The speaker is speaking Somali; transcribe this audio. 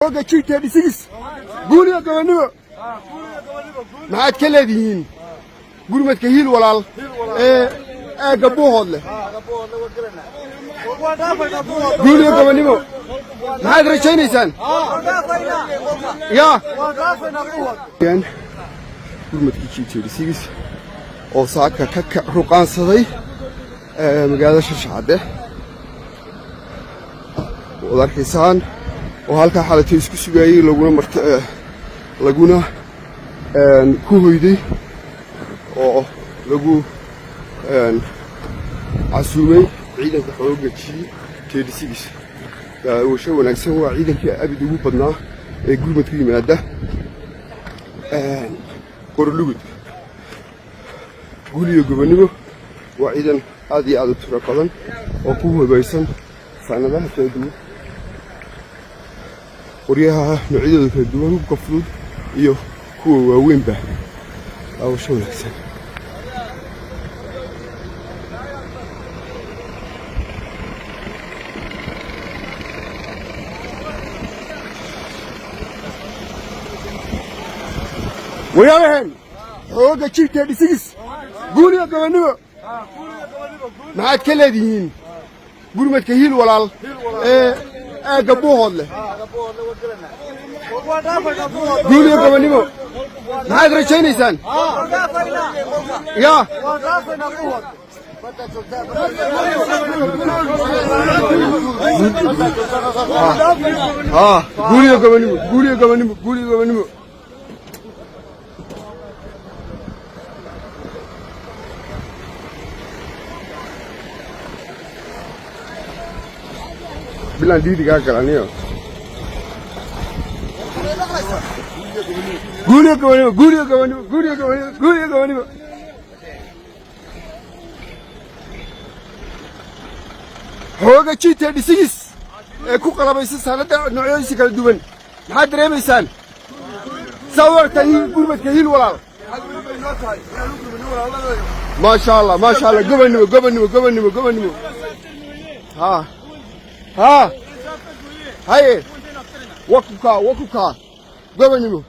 Xooga G36, guul iyo gobonnimo! Maxaad ka leedihiin gurmadka Hiil Walaal ee aagga Buuhoodle? Guul iyo gobonnimo! Maxaad rajaynaysaan? Yaa gurmadkii G36 oo saaka ka ruqaansaday magaalada Shashacadde waad arkaysaan, oo halkaa xalatay isku sugaayey, laguna mart laguna ku hoyday oo lagu casuumay ciidanka xoogga G36. Daawasho wanaagsan. Waa ciidankii abid ugu badnaa ee gurmad ku yimaada Qorlugud. Guul iyo gobonnimo! Waa ciidan aad iyo aad u tiro badan oo ku hubaysan saanadaha kala duwan, qoryaha noocyadooda kala duwan, hubka fudud iyo kuwa waaweynba. Daawasho wanaagsan. Wayaabaheen xoogga G36, guul iyo gobonnimo! Maxaad ka leedihiin gurmadka Hiil Walaal ee aagga Buuhoodle? Guul iyo gobonnimo! Maxaad rajaynaysaan? Yaa guul iyo gobonnimo! Guul iyo gobonnimo! Guul iyo gobonnimo! Bilaan dhiirigaa galaniyo. Guul iyo gobonnimo! Guul iyo gobonnimo! Guul iyo gobonnimo! Guul iyo gobonnimo! Xooga G36 ee ku qalabaysa saanadda noocyadiisa kala duwan, maxaad dareemaysaan? Saa u aragtaan gurmadka Hiil Walaal? Maasha Allah, maasha Allah! Gobonnimo, gobonnimo, gobonnimo, gobonnimo! Ha ha, haye, wakukaa, wakukaa, gobonnimo!